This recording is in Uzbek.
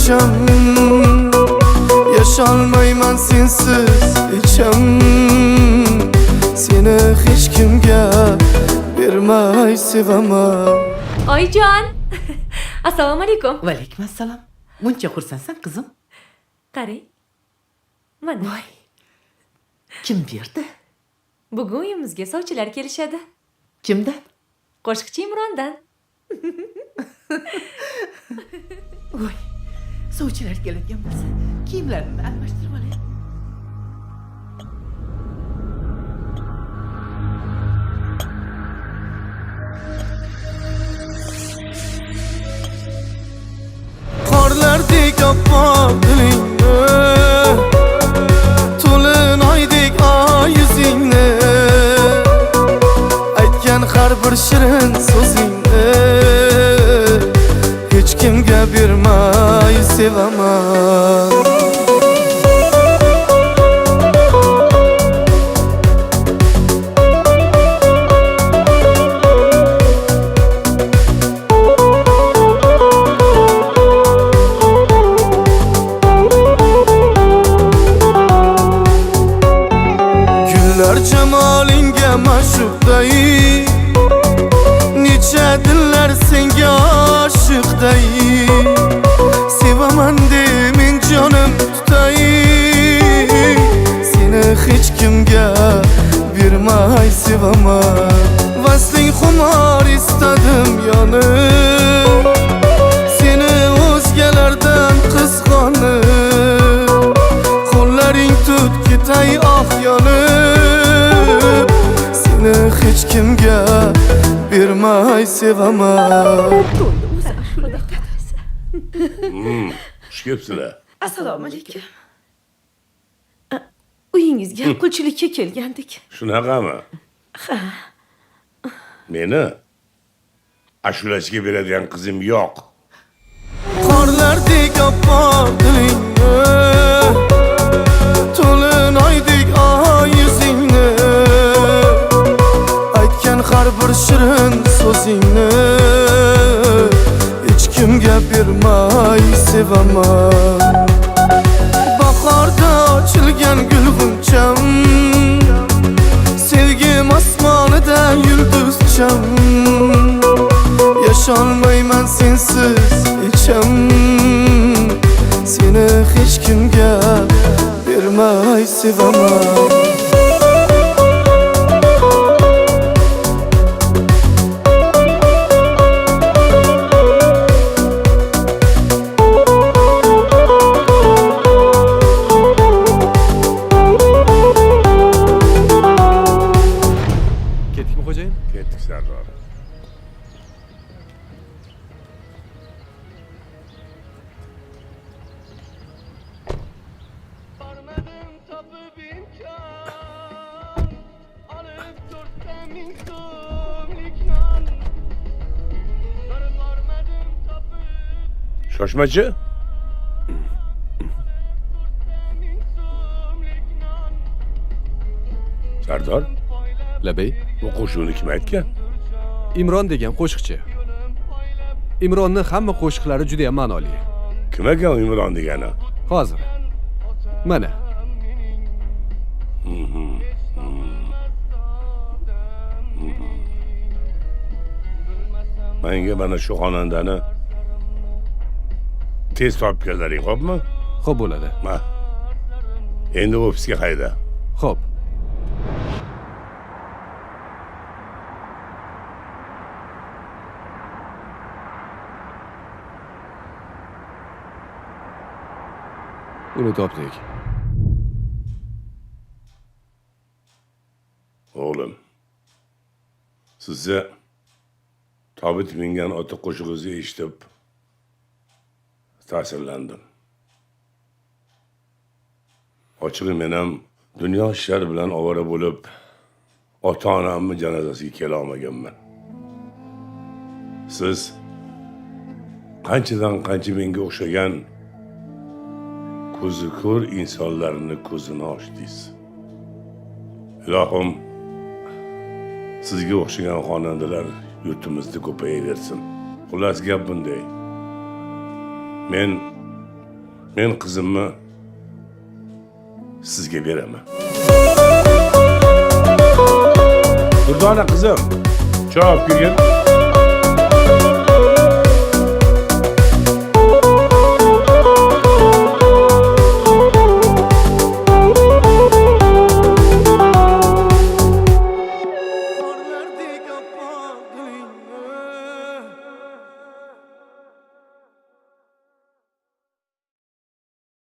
yulduzcham. Yasholmayman sensiz hecham. Seni hech kimga bermay sevaman. Oyijon. Assalomu alaykum. Va alaykum assalom. Buncha xursandsan, qizim? Qarang. Mana. Voy. Kim berdi? Bugun uyimizga sovchilar kelishadi. Kimdan? Qo'shiqchi Imrondan. Voy. Sovchilar keladigan bo'lsa, kiyimlarimni almashtirib olay. Qorlardek oppoq dilingni, to'lin oydek oy yuzingni, aytgan har bir shirin so'zingni hech kimga bermay sevaman. Gullar jamolingga ma'shuqday, necha dillar senga oshiqday. Sevaman de men jonim tutay, seni hech kimga bermay sevaman. Vasling xumor istadim yonib, seni o'zgalardan qizg'onib, qo'llaring tut ketay oh yonib, seni hech kimga bermay sevaman. Xush kelibsizlar. Assalomu alaykum. Uyingizga qulchilikka kelgandik. Shunaqami? Ha. Meni ashulachiga beradigan qizim yo'q. Qorlardek oppoq dilingni, to'lin oydek oy yuzingni, aytgan har bir shirin so'zingni hech kimga bermay sevaman. Bahorda ochilgan gul g'uncham, sevgim osmonida yulduzcham. Yasholmayman sensiz hecham, seni hech kimga bermay sevaman. Ketdikmi, xo'jayin? Ketdik, Sardor. Bormadim topib imkon, olib 4 ming so'mlik non. Bir bormadim topib Shoshmachi. 4 ming so'mlik non. Sardor, Labay. bu qo'shiqni kim aytgan? Imron degan qo'shiqchi. Imronni hamma qo'shiqlari juda ham ma'noli. Kim ekan u Imron degani? Hozir. Mana. Menga mana shu xonandani tez topib keldiring, xo'pmi? Xo'p bo'ladi. Ma. Endi ofisga hayda. Xo'p. Uni topdik. O'g'lim, sizni tobut mingan ota qo'shig'ingizni eshitib ta'sirlandim. Ochig'i men ham dunyo ishlari bilan ovora bo'lib, ota-onamni janozasiga kela olmaganman. Siz qanchadan qancha menga o'xshagan ko'zi ko'r insonlarni ko'zini ochdingiz. Ilohim, sizga o'xshagan xonandalar yurtimizda ko'payaversin. Xullas, gap bunday. Men Men qizimni sizga beraman. Durdona qizim, choy olib kelgin.